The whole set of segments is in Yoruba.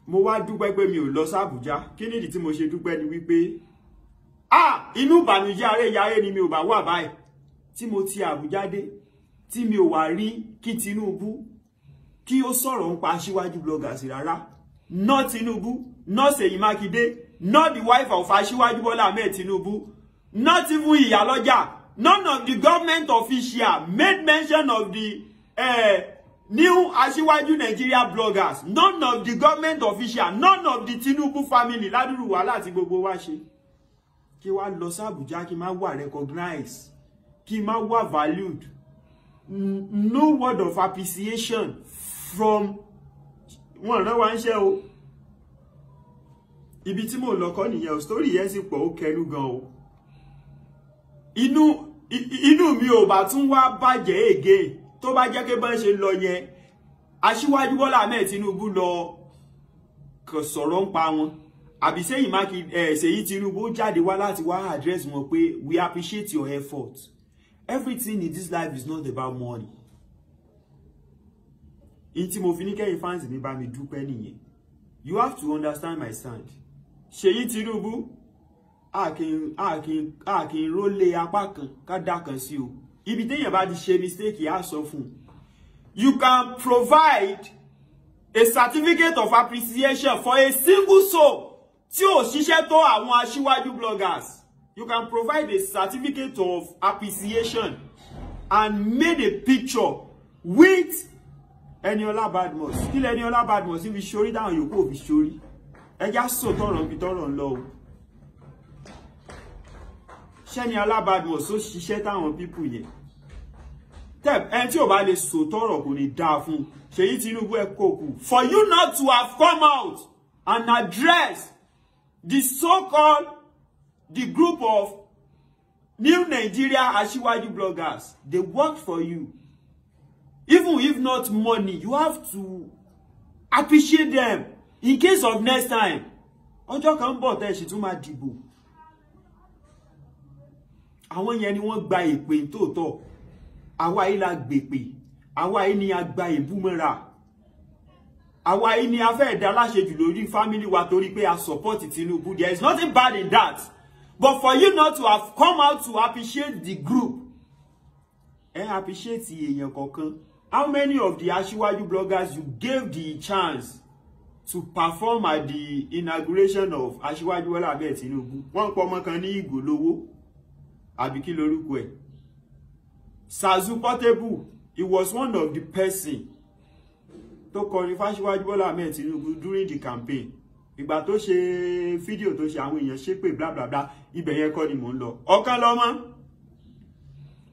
Mo wá dúpẹ́ pé mi ò lọ sí Àbújá. Kí nìdí tí mo ṣe dúpẹ́ ni wípé ah, inú ìbànújẹ́ aré yaré ni mi ò bá wà báyìí tí mo ti Àbújá dé, tí mi ò wá rí kí Tinubu kí ó sọ̀rọ̀ nípa Aṣíwájú bloggers rárá. Not Tinubu, not Ṣèyí Mákindé, not the wife of Aṣíwájú Bọ́lá Ahmed Tinubu, not even Ìyálọ́jà. None of the government official made mention of the new Aṣíwájú Nigeria bloggers. None of the government official, none of the Tinubu family. Ládùrú wàhálà tí gbogbo wa ṣe. Kí wá lọ sí Àbújá kí má wà recognize, kí má wà valued. No word of appreciation from wọn rán wa ń ṣe o. Ibi tí mò ń lọ kọ́ nìyẹn o. Story yẹn sì pọ̀, ó kẹnu gan o. Inú mi ò bá tún wá bàjẹ́ again tó bá jẹ́ pé bọ́n ṣe lọ yẹn, Aṣíwájú Bọ́lá Ahmed Tinubu lọ kò sọ̀rọ̀ ń pa wọn, àbí Ṣèyí Tinubu jáde wá láti wá address wọn pé we appreciate your effort. Everything in this life is not about money. In tí mo fi ní kẹ́yìn fans mi bá mi dúpẹ́ nìyẹn. You have to understand my stand. Ṣèyí Tinubu, a kì í rólé apá kan ká dá kan sí o. Ibi téèyàn bá ti ṣe mistake, á sọ fún un. You can provide a certificate of appreciation for a single soul tí ò ṣiṣẹ́ tó àwọn Aṣíwájú bloggers. You can provide a certificate of appreciation and made a picture with Eniola Badmus. Kí lẹ Eniola Badmus fi ṣorí táwọn yòókù ò fi ṣorí? Ẹja sọ tọrọ níbi tọrọ ń lọ o. Ṣé Eniola Badmus ó ṣiṣẹ́ táwọn people yẹn? Tep ẹni tí ò bá lè sọ tọrọ kò ní dáa fún. Ṣèyí Tinubu, ẹ kò kù. For you not to have come out and address the so-called the group of New Nigeria Aṣíwájú bloggers, they work for you. Even if not money, you have to appreciate them in case of next time. Ọjọ́ kan ń bọ̀ tẹ́ ẹ sì tún máa dìbò. Àwọn yẹn ni wọ́n gba ìpè tóòtọ́. Àwa yìí la gbèpè. Àwa yìí ni a gba ìbúmọ́ra. Àwa yìí ni a fẹ́ dá láṣejù lórí family wa torí pé a support Tinubu. There is nothing bad in that. But for you not to have come out to appreciate the group, ẹ appreciate èèyàn kọ̀ọ̀kan. How many of the Aṣíwájú bloggers you gave the chance to perform at the inauguration of Aṣíwájú Bọ́lá Ahmed Tinubu? Wọ́n pọ̀ ọmọ kan ní ìgò lówó, àbí kí lorúkọ ẹ̀? Sazu Portable, he was one of the person tó kọrin fáṣíwájú Bọ́lá Ahmed Tinubu during the campaign. Ìgbà tó ṣe fídíò tó ṣe, àwọn èèyàn ṣépè, bla bla bla. Ibẹ̀ yẹn kọ́ ni mò ń lọ. Ọ̀kan lọ́mọ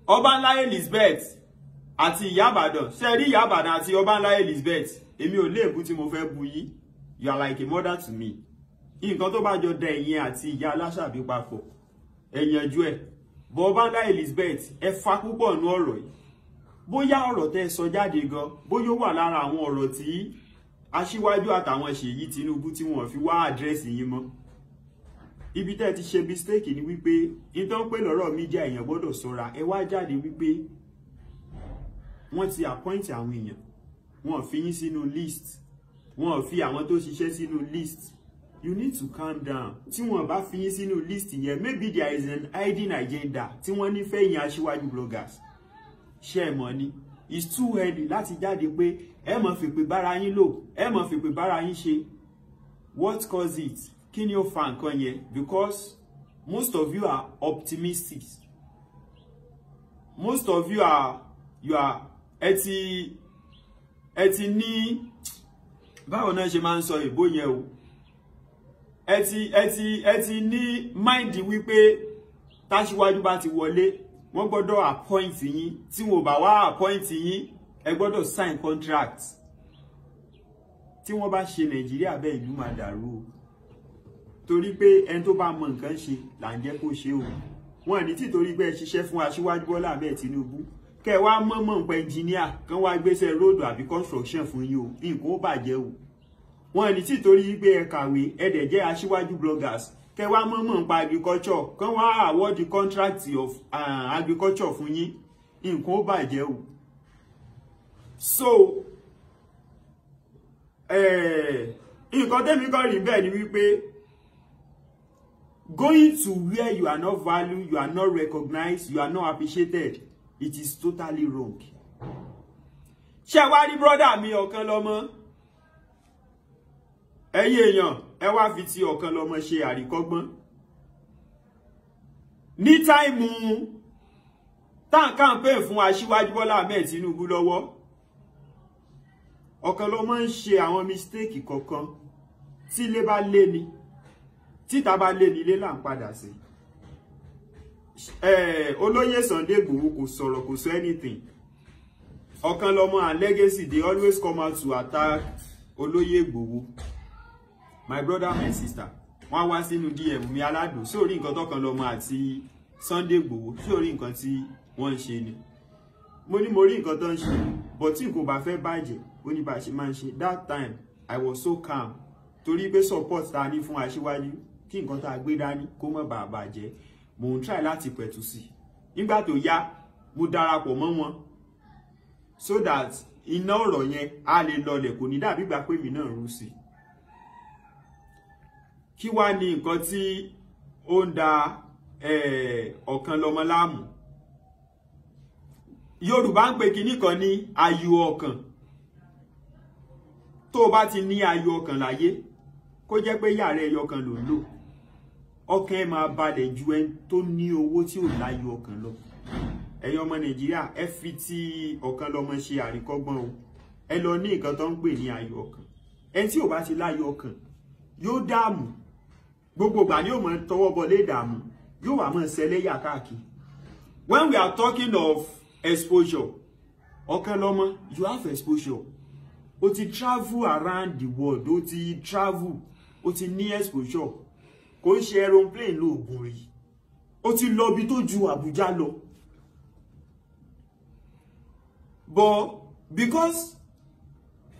Ọba Ńlá Elizabeth àti Ìyá Ìbàdàn. Ṣe rí Ìyá Ìbàdàn àti Ọba Ńlá Elizabeth, èmi ò léèbú tí mo fẹ́ bu yín. You are like a mother to me. Nǹkan tó bá jọ da ẹ̀yin àti ìyá aláṣàbí papọ̀, ẹ yanjú ẹ̀. Bọ́ Ọba Ńlá Elizabeth, ẹ fa púpọ̀ nú ọ̀rọ̀ yìí. Bóyá ọ̀rọ̀ tẹ́ ẹ sọ jáde gan, bóyá ó wà lára àwọn ọ̀rọ̀ tí Aṣíwájú àtàwọn Ṣèyí Tinubu tí wọ́n fi wá address yín mọ́. Ibi tẹ́ ẹ ti ṣe mistake ni wípé ìtàn pé lọ́rọ̀ media, èèyàn gbọ́dọ̀ ṣọ́ra. Ẹ wá jáde wípé wọ́n ti appoint àwọn èèyàn, wọ́n fi yín sínú list, wọ́n fi àwọn tó ṣiṣẹ́ sínú list. You need to calm down. Tí wọ́n bá fi yín sínú list yẹn, maybe there is an hiding agenda tí wọ́n nífẹ̀ẹ́ yín Aṣíwájú bloggers. Ṣé ẹ mọ̀ ni it's too early láti jáde pé ẹ mọ̀ fìpè bára yín lò, ẹ mọ̀ fìpè bára yín ṣe? What cause it? Kí ni ó fa nǹkan yẹn? Because most of you are optimistic. Most of you are you are ẹ ti ní, báwo náà ṣe máa ń sọ ìbò yẹn o, ẹ ti ní mind wípé táṣíwájú bá ti wọlé, wọ́n gbọ́dọ̀ appoint yín. Tí wọn ò bá wá appoint yín, ẹ gbọ́dọ̀ sign contract. Tí wọ́n bá ṣe Nàìjíríà bẹ́ẹ̀, ìlú máa dàrú o, torí pé ẹni tó bá mọ nǹkan ṣe là ń jẹ́ kó ṣe o. Wọn ní títorí pé ẹ ṣiṣẹ́ fún Aṣíwájú Bọ́lá Ahmed Tinubu, kẹ́ ẹ wá mọ̀mọ́ nípa engineer kán wá gbéṣẹ́ road àbí construction fún yín o, nǹkan ó bàjẹ́ o. Wọn ní títorí pé ẹ kàwé, ẹ dẹ̀ jẹ́ Aṣíwájú bloggers, kẹ́ wá mọ̀mọ́ nípa agriculture, kán wá award the contract of agriculture fún yín, nǹkan ó bàjẹ́ o. So Nǹkan tẹ́mi kàn rí bẹ́ẹ̀ ni wípé going to where you are not valued, you are not recognized, you are not appreciated, it is totally wrong. Ṣé wá rí brother mi Ọ̀kanlọ́mọ? Ẹ̀yin èèyàn, ẹ wá fi ti Ọ̀kanlọ́mọ ṣe àríkọ́gbọ́n. Ní time tá ń campaign fún Aṣíwájú Bọ́lá Ahmed Tinubu lọ́wọ́, Ọ̀kanlọ́mọ ń ṣe àwọn mistake kọ̀ọ̀kan. Tí ilé bá lé ni, títa bá lé ni, ilé là ń padà sí. Olóyè Sunday Igboho kò sọ̀rọ̀, kò sọ anything. Ọ̀kanlọ́mọ and Legacy, they always come out to attack Olóyè Igboho. My brother, my sister, wọ́n wá sínú DM mi, aládùn sórí nǹkan tọ́kanlọ́mọ àti Sunday Igboho, sórí nǹkan tí wọ́n ń ṣe ni. Mo ní mo rí nǹkan tó ń ṣe, but tí nǹkan bá fẹ́ bàjẹ́, ó ní bá ṣe máa ń ṣe. That time I was so calm, torí pé support ta ní fún Aṣíwájú, kí nǹkan tá a gbé dání kó má bàa bàjẹ́, mò ń try láti pẹ̀tù sí i. Nígbà tó yá, mo darapọ̀ mọ́ wọn so that iná ọ̀rọ̀ yẹn á lè lọlẹ̀, kò ní dàbí ìgbà pé mi náà rú sí i. Kí wá ní nǹkan tí ó ń da Ọ̀kanlọ́mọ láàmú? Yorùbá ń pe kinní kan ní ayọ̀ ọkàn. Tó o bá ti ní ayọ̀ ọkàn láyé, kó jẹ́ pé yàrá ẹyọ kan ló ń lò, ọkàn ẹ máa balẹ̀ ju ẹni tó ní owó tí ò láyọ̀ ọkàn lọ. Ẹ̀yin ọmọ Nàìjíríà, ẹ fi ti Ọ̀kanlọ́mọ ṣe àríkọ́gbọ́n o. Ẹ lọ ní nǹkan tó ń pè ní ayọ̀ ọkàn. Ẹni tí ò bá ti láyọ̀ ọkàn yóò dààmú gbogbo ìgbà, ni yóò máa tọwọ́ bọlé ìdààmú, yóò wá máa ṣẹlẹ́yà káàkiri. When we are talking of exposure, Ọ̀kanlọ́mọ, you have exposure. O ti travel around the world, o ti travel, o ti ní exposure. Kò ń ṣe aeroplane lóògùn rí, o ti lọ bí tó ju Àbújá lọ. But because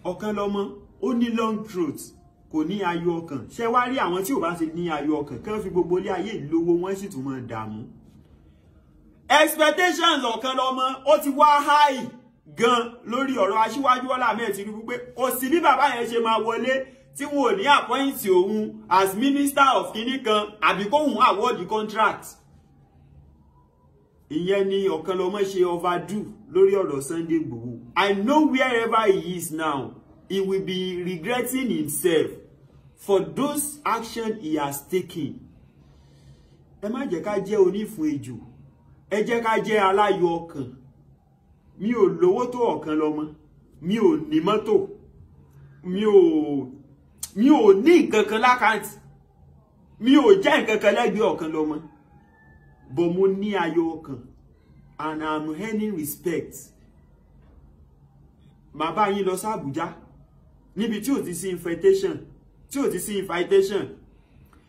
Ọ̀kanlọ́mọ ó ní long throat, kò ní ayọ̀ ọkàn. Ṣé wá rí àwọn tí ò bá ti ní ayọ̀ ọkàn, kán fi gbogbo ilé ayé ìlówó, wọ́n sì tún máa dààmú. Expectations Ọ̀kanlọ́mọ ó ti wá high gan lórí ọ̀rọ̀ Aṣíwájú Bọ́lá Ahmed Tinubu, pé kò sí bí bàbá yẹn ṣe máa wọlé tí wọn ò ní appoint òun as minister of kinní kan àbí kóhun award contract. Ìyẹn ni Ọ̀kanlọ́mọ ṣe overdo lórí ọ̀rọ̀ Sunday Igboho. I know wherever he is now, he will be regretting himself for those actions he has taken. Ẹ má jẹ́ ká jẹ́ onífun ejò, ẹ jẹ́ ká jẹ́ aláyọ̀ ọkàn. Mi ò lówó tó Ọ̀kanlọ́mọ, mi ò ní mọ́tò, mi ò ní nǹkan kan l'account, mi ò jẹ́ nǹkan kan lẹ́gbẹ̀ẹ́ Ọ̀kanlọ́mọ, but mo ní ayọ̀ ọkàn and I'm earning respect. Màá bá yín lọ sí Àbújá níbi tí ò ti sí invitation, tí ò ti sí invitation.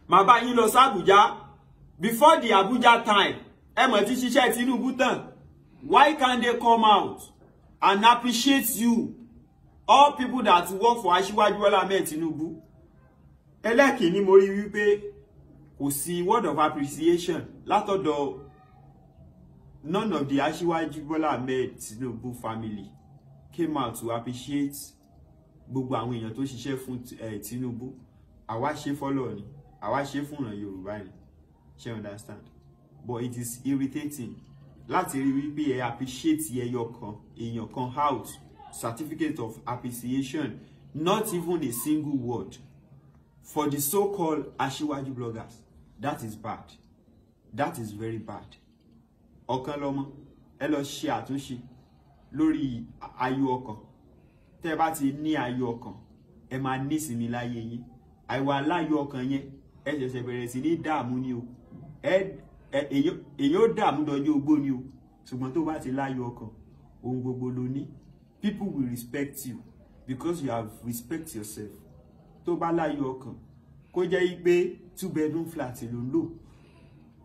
Màá bá yín lọ sí Àbújá before the Abuja time. Ẹ mọ̀ tí ṣiṣẹ́ Tinubu tán. Why can't they come out and appreciate you, all people that work for Aṣíwájú Bọ́lá Ahmed Tinubu? Ẹlẹ́kìnní, mo rí wípé kò sí word of appreciation látọ̀dọ̀ none of the Aṣíwájú Bọ́lá Ahmed Tinubu family came out to appreciate gbogbo àwọn èèyàn tó ṣiṣẹ́ fún Tinubu. Àwa ṣe fọ́lọ̀ ni, àwa ṣe fún ìran Yorùbá ni, ṣe understand? But it is irritating láti rí wípé ẹ appreciate ẹyọ kan, èèyàn kan out certificate of appreciation, not even a single word for the so-called Aṣíwájú bloggers. That is bad, that is very bad. Ọ̀kanlọ́mọ, ẹ lọ ṣe àtúnṣe lórí ayọ̀ ọkàn. Tẹ́ bá ti ní ayọ̀ ọkàn, ẹ máa nísinmi láyé yín. Àìwà aláyọ̀ ọkàn yẹn, ẹ ṣẹ̀ṣẹ̀ bẹ̀rẹ̀ sí ní dààmú ni o. Ẹ èyí ó dààmú dọjọ́ ogbó ni o. Ṣùgbọ́n tó bá ti láyọ̀ ọkàn, ohun gbogbo ló ní. People will respect you because you have respect yourself. Tó bá láyọ̀ ọkàn, kó jẹ́ pé two bedroom flat ló ń lò,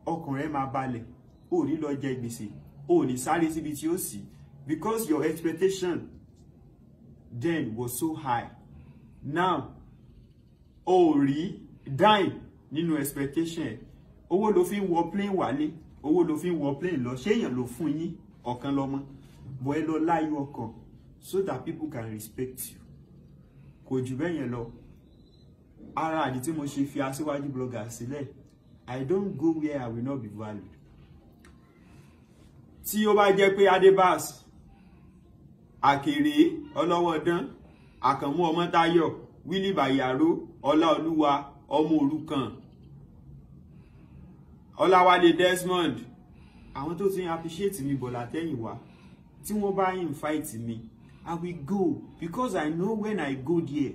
ọkàn rẹ máa balẹ̀. Ò ní lọ jẹ gbèsè, ò ní sáré síbi tí ó sì, because your expectation then was so high. Now o rí dime nínú expectation ẹ. Owó ló fi ń wọ plane wálé, owó ló fi ń wọ plane lọ. Ṣé èèyàn ló fún yín, Ọ̀kanlọ́mọ? Bọ̀ ẹ lọ láyọ̀ ọkàn so that people can respect you. Kò jù bẹ́ẹ̀ yẹn lọ. Ara àdí tí mo ṣe fi Aṣíwájú Blogger sílẹ̀, I don't go where I will not be valued. Tí ó bá jẹ́ pé Adébás, Àkèré, Ọlọ́wọ́dán, Àkànmú Ọmọ́táyọ̀, Willy Bayaro, Ọláolúwa, Ọmọ Òrukàn, Ọláwálé Desmond, àwọn tó ti ń appreciate mi bọ̀ látẹ̀yìnwá, tí wọ́n bá invite mi, I will go, because I know when I go there,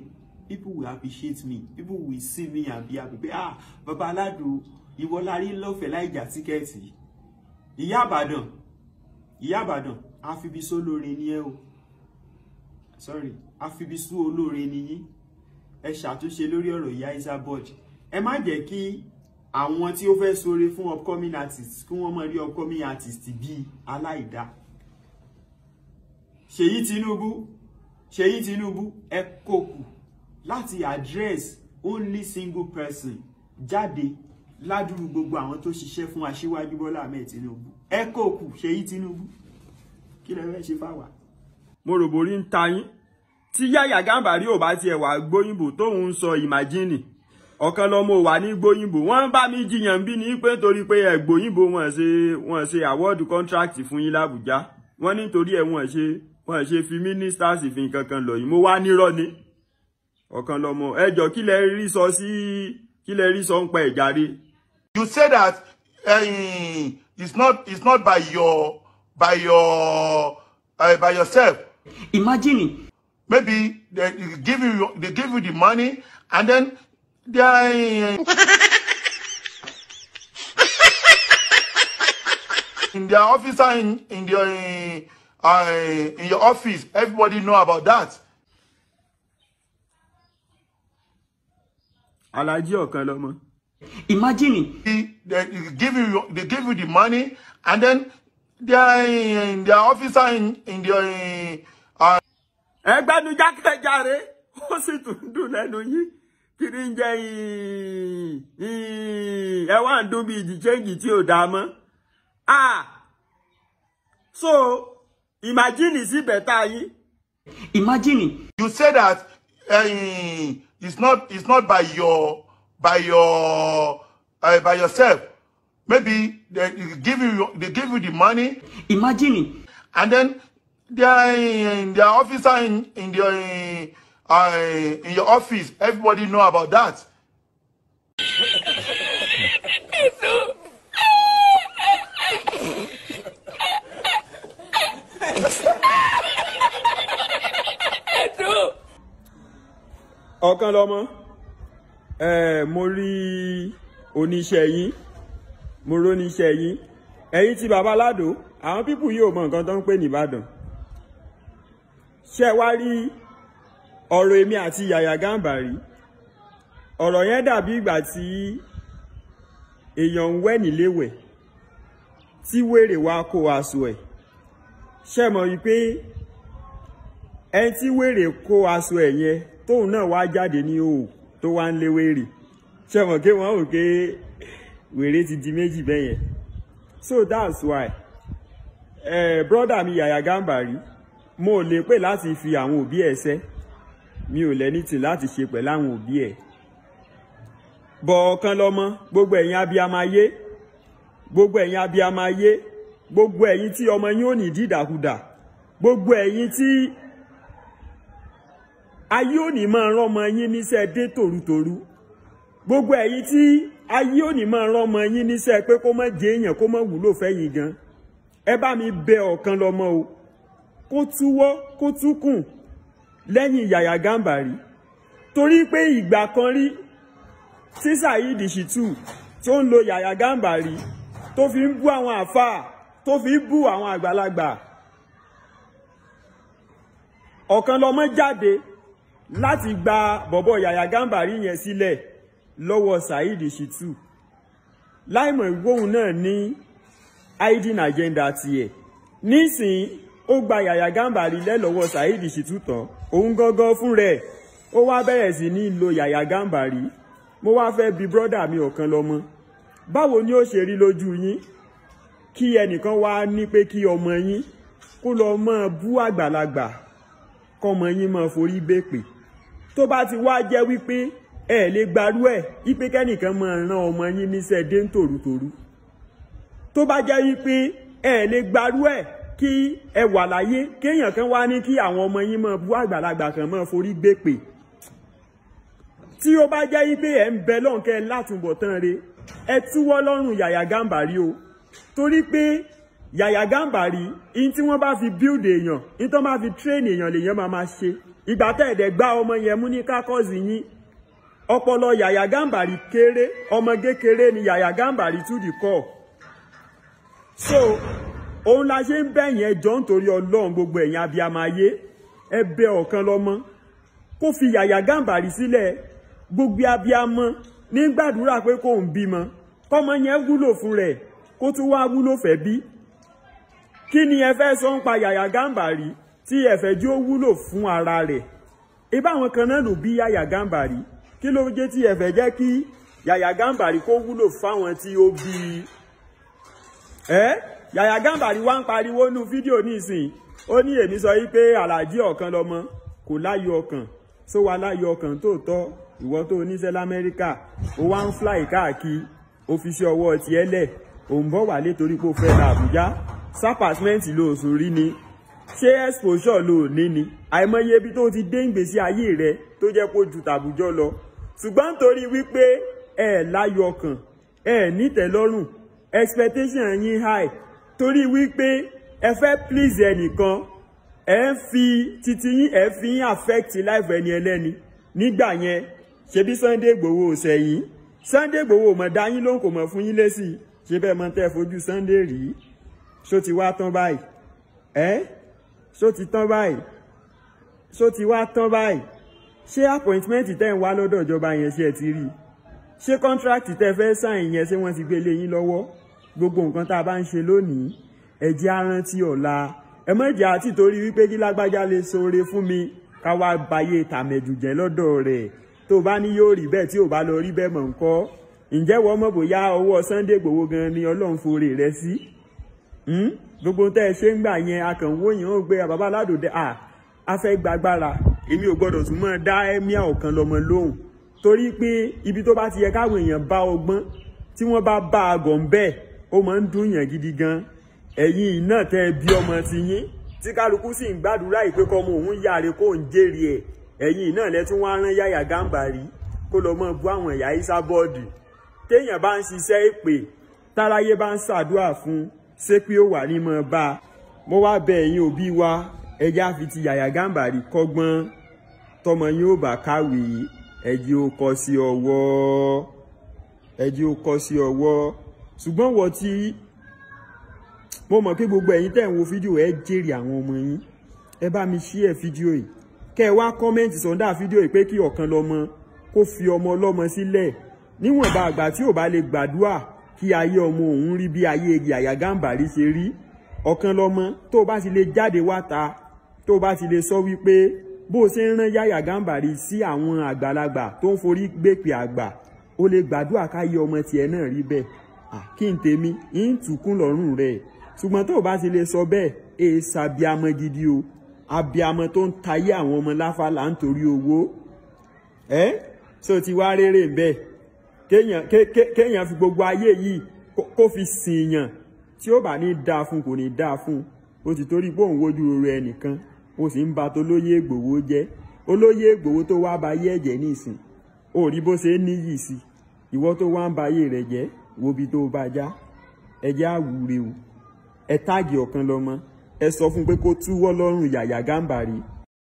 people will appreciate me, people will see me and be happy. Ah, Baba Aládò, ìwọ la rí lọ́fẹ̀ẹ́ láì jà tíkẹ́ẹ̀tì. Ìyá Ìbàdàn, Ìyá Ìbàdàn, àfibisó olóore ni ẹ o. Sorry, àfibisú olóore ni yín. Ẹ ṣàtúnṣe lórí ọ̀rọ̀ ìyá Esabod. Ẹ má jẹ́ kí àwọn tí ó fẹ́ ṣoore fún upcoming artists kí wọ́n máa rí upcoming artist bíi aláìdá. Ṣèyí Tinubu, Ṣèyí Tinubu, ẹ kókù láti address only single person jáde ládùúrú gbogbo àwọn tó ṣiṣẹ́ fún Aṣíwájú Bọ́lá Ahmed Tinubu. Ẹ kókù Ṣèyí Tinubu, kí lẹ fẹ́ ṣe fáwa. Mo rò borí ń ta yín tí Yàyà Gàmbàrí ò bá tiẹ̀ wá gbóyìnbó tóun ń sọ ìmájínì ọ̀kan lọ́mọ wà ní gbóyìnbó. Wọ́n bá mi jiyàn bí ní pé torí pé ẹ̀ gbóyìnbó wọ́n ṣe award contract fún yín l'Àbújá, wọ́n nítorí ẹ̀ wọ́n ṣe fi ministers fi nǹkan kan lọ yìí. Mo wá nírọ́ ni ọ̀kan lọ́mọ ẹjọ́ kí lẹ rí sọ sí, kí lẹ rí sọ ń pa ẹ̀járe. You say that it's not by your by your by yourself. Imagine. Maybe they give you the money, and then they are in their officer in your office. Everybody know about that. Alhaji Ọ̀kanlọ́mọ. Imagine. They give you the money, and then they are in their officer in their. Ẹgbẹ́nu jákèjáré ó sì tún dùn lẹ́nu yín. Kí ni ń jẹ́ ẹ wá ń dún bí ìjì chẹ́ǹgì tí ò dáa mọ́. Ah, so imagine sí bẹ̀tà yín. Imagine. You say that it's not by your by yourself. Maybe they give you the money. Imagine. And then they are in their officer in your office. Everybody know about that. Ọ̀kanlọ́mọ, mo rí oníṣẹ́ yín, mo róníṣẹ́ yín, ẹ̀yin tí Baba Aládò, àwọn pípù yìí ò mọ nǹkan tó ń pè ní Ìbàdàn. Ṣé wá rí ọ̀rọ̀ èmi àti Yàyà Gàmbàrí? Ọ̀rọ̀ yẹn dàbí ìgbà tí èèyàn ń wẹ̀ níléwẹ̀ tí wèrè wá kó aṣọ ẹ̀. Ṣé mọ̀ wípé ẹni tí wèrè kó aṣọ ẹ̀ yẹn tóun náà wá jáde ní òò tó wá ń lé wèrè, ṣé mọ̀ pé wọ́n rò pé wèrè ti di méjì bẹ́ẹ̀ yẹn. So that's why brother mi Yàyà Gàmbàrí, mo lè pè láti fi àwọn òbí ẹ̀ ṣẹ́, mi ò lẹ́ni tì láti ṣe pẹ̀lú àwọn òbí ẹ̀. Bọ̀ Ọ̀kanlọ́mọ, gbogbo ẹ̀yin abiyamọ ayé, gbogbo ẹ̀yin abiyamọ ayé, gbogbo ẹ̀yin tí ọmọ yín ò ní dídàkudà, gbogbo ẹ̀yin tí ayé ò ní máa rán ọmọ yín níṣẹ́ dé tòrutòru, gbogbo ẹ̀yin tí ayé ò ní máa rán ọmọ yín níṣẹ́ pé kó má jẹ èèyàn, kó má wúlò fẹ́yìn gan, ẹ bá mi bẹ Ọ̀kanlọ́mọ o, kó túwọ́ kó túkùn lẹ́yìn Yàyà Gàmbàrí. Torí pé ìgbà kan rí tí Saheed Shittu tó ń lo Yàyà Gàmbàrí tó fi ń bú àwọn àfáà, tó fi ń bú àwọn àgbàlagbà, Ọ̀kanlọ́mọ jáde láti gba bọ̀bọ̀ Yàyà Gàmbàrí yẹn sílẹ̀ lọ́wọ́ Saheed Shittu, láìmọ̀ ìgbóhùn náà ní hiding agenda tiẹ̀. Nísìnyí ó gba Yàyà Gàmbàrí lẹ́lọ́wọ́ Saheed Shittu tán, òun gangan fún rẹ̀ ó wá bẹ̀rẹ̀ sí ní lo Yàyà Gàmbàrí. Mo wá fẹ́ bi brọ́dà mi Ọ̀kanlọ́mọ, báwo ni ó ṣe rí lójú yín kí ẹnìkan wá ní pé kí ọmọ yín kó lọ máa bú àgbàlagbà, kọ́mọ yín máa forí bèpè? Tó bá ti wá jẹ́ wípé Ẹ lè gbarú ẹ̀ ipe kẹ́nìkan máa rán ọmọ yín níṣẹ́ dé ń tòrútòrú. Tó bá jẹ́ wípé ẹ lè gbarú ẹ̀ kí ẹ wà láyé kéèyàn kan wá ní kí àwọn ọmọ yín máa bú àgbàlagbà kan máa forí gbé pè. Tí ó bá jẹ́ wípé ẹ ń bẹ lọ́nkẹ́ látúbọ̀tán re, ẹ túwọ́ lọ́rùn Yàyà Gàmbàrí o. Torí pé Yàyà Gàmbàrí, in tí wọ́n bá fi build èèyàn, in tó bá fi train èèyàn lèèyàn máa máa ṣe. Ìgbà tẹ́ ẹ̀dẹ̀ gbá ọmọ yẹn mú ní kákọ́ọ̀sì yín, ọpọlọ Yàyà Gàmbàrí kéré, ọmọ kékeré ni Yàyà Gàmbàrí to the core. So òun la ṣe ń bẹ̀yìn ẹjọ́ nítorí Ọlọ́run, gbogbo ẹ̀yin abiyamọ ayé, ẹ bẹ ọ̀kan lọ́mọ kó fi Yàyà Gàmbàrí sílẹ̀. Gbogbo abiyamọ ní gbàdúrà pé kó ń bímọ, kọ́mọ yẹn wúlò fún rẹ̀, kó tún wá wúlò fẹ́ bí. Kí ni ẹ fẹ́ sọ ń pa Yàyà Gàmbàrí tí ẹ fẹ́ jí ó wúlò fún ara rẹ̀? Ibà àwọn kan náà ló bí Yàyà Gàmbàrí. Kí ló jẹ́ tí ẹ fẹ́ jẹ́ kí Yàyà Gàmbàrí kó wúlò fáwọn tí ó bí i? Ẹ́ Yàyà Gàmbàrí wá ń pariwo nú fídíò nísìn, ó ní èmi sọ yí pé Àlàjí ọ̀kan lọ́mọ kò láyọ̀ ọkàn, só wa láyọ̀ ọkàn tóòtọ́. Ìwọ tó oníṣẹ́ l'Amẹ́ríkà, ó wá ń fly káàkiri, ó fi ṣe ọwọ́ tiẹ̀ lẹ̀, ò ń bọ̀ wálé torí pé ó fẹ́ lọ Àbújá. Sápàsímẹ́ǹtì ló sùn rí ni, ṣé exposure ló ní ni? Àìmọye ibi tó ti dé ìgbésí ayé rẹ tó jẹ́ kó ju tàbújọ́ lọ. Ṣùgbọ́n nítorí wípé ẹ láyọ̀ ọkàn, ẹ nítẹ́lọ́rùn, expectation yín high, torí wípé ẹ fẹ́ please ẹnìkan, ẹ ń fi titi yín, ẹ fi yín affect life ẹni ẹlẹ́ni. Nígbà yẹn ṣebí Sunday Igboho sẹ́yìn, Sunday Igboho mọ̀ dá yín lóhùn, kò mọ̀ fún yín lésì. Ṣé bẹ́ẹ̀ mọ̀ tẹ́ fojú Sunday rí? Ṣó ti wá tán báyìí? Ẹ́ ṣó ti tán báyìí? Ṣó ti wá tán báyìí? Ṣé appointment tẹ́ ń wá lọ́dọ̀ ìjọba yẹn ṣe ẹ ti rí? Ṣé contract tẹ́ fẹ́ sign yẹn ṣé wọ́n ti gbé lé yín lọ́wọ́? Gbogbo nǹkan tá a bá ń ṣe lónìí, ẹ jẹ́ á rántí ọ̀la. Ẹ má jẹ́ àti torí wípé kí lágbájá lè ṣoore fún mi ká wá bayé tàmẹ̀jù jẹ́ lọ́dọ̀ rẹ̀. Tó bá ní yóò rí bẹ́ẹ̀, tí ò bá lọ rí bẹ́ẹ̀ mọ̀ ńkọ́. Ǹjẹ́ wọ́n mọ̀ bóyá ọwọ́ Sunday Igboho gan ni Ọlọ́run forí rẹ̀ sí? Gbogbo tẹ́ ẹ ṣe ń gbà yẹn, akànwó yẹn ó gbé bàbá aládòdè a fẹ́ gbàgbára. Èmi ò gbọ́dọ̀ tún mọ́ dá ẹ́míà ọ̀kan lọ́mọ lóhùn, torí pé ibi tó bá ti yẹ káwọn èèyàn bá ọgbọ́n, tí wọ́n bá bá àgọ̀ ń bẹ́ẹ̀, ó máa ń dùn yàn gidi gan. Ẹ̀yin náà tẹ́ ẹ bí ọmọ ti yín, tí kálukú sì ń gbàdúrà ìpè kọ́mọ òun yáre kó ń jèrè ẹ̀, ẹ̀yin náà lẹ tún wá rán Yàyà Gàmbàrí kó lọ mọ́ bú àwọn ẹ̀yà Isa bọ́ọ̀dù. Téèyàn bá ń ṣiṣẹ́ èpè, táráyé bá ń ṣàdúrà fún, ṣé pé ó wà ní mọ́ bá a. Mo wá bẹ ẹ̀yin òbí wa, ẹjẹ́ á fi ti Yàyà Gàmbàrí kọ́gbọ́n. Tọmọ yín ó bá kàwé, ẹjẹ́ ó kọ́ sí ọwọ́, ẹjẹ́ ó kọ́ sí ọwọ́. Ṣùgbọ́n wọ́n tí mo mọ̀ pé gbogbo ẹ̀yin tẹ́ ń wo fídíò, ẹ jèrè àwọn ọmọ yín. Ẹ bá mi share fídíò yìí, kẹ́ ẹ wá kọ́mẹ́ǹtì sọ̀ndà fídíò yìí pé kí ọ̀kan lọ́mọ kó fi ọmọ ọlọ́mọ sílẹ̀. Níwọ̀nba àgbà tí ò bá lè gbàdúrà kí ayé ọmọ òun rí bí ayé Yàyà Gàmbàrí ṣe rí. Ọ̀kan lọ́mọ tó bá ti lè jáde wá ta, tó bá ti lè sọ wípé bó o ṣe ń rán Yàyà Gàmbàrí sí àwọn àgbàlagbà tó ń forí gbèpè àgbà, ó lè gbàdúrà káyé ọmọ tiẹ̀ náà rí bẹ́ẹ̀. Kí n tèmi ń tùkún lọ́rùn rẹ̀. Ṣùgbọ́n tó bá ti lè sọ bẹ́ẹ̀, èè ṣàbíamọ gidi o. Abiamọ tó ń tayé àwọn ọmọ láfàlà nítorí owó. Ẹ́ ṣó ti wá rérè ń bẹ́ẹ̀? Kéèyàn fi gbogbo ayé yìí kó fi sìn yàn, tí ó bá ní dáa fún kò ní dáa fún. Ó ti torí pé òun wojú rere ẹnìkan, ó sì ń ba tolóyè Ìgbòho jẹ́. Olóyè Ìgbòho tó wá ba ayé ẹ̀jẹ̀ nísìn, ó rí bó ṣe níyì sí. Ìwọ tó wá ń ba ayé rẹ̀ jẹ́, wo bí tó bá já. Ẹ jẹ́ àwúre o. Ẹ táàgì ọ̀kan lọ́mọ, ẹ sọ fún pé kó túwọ́ lọ́rùn Yàyà Gàmbàrí.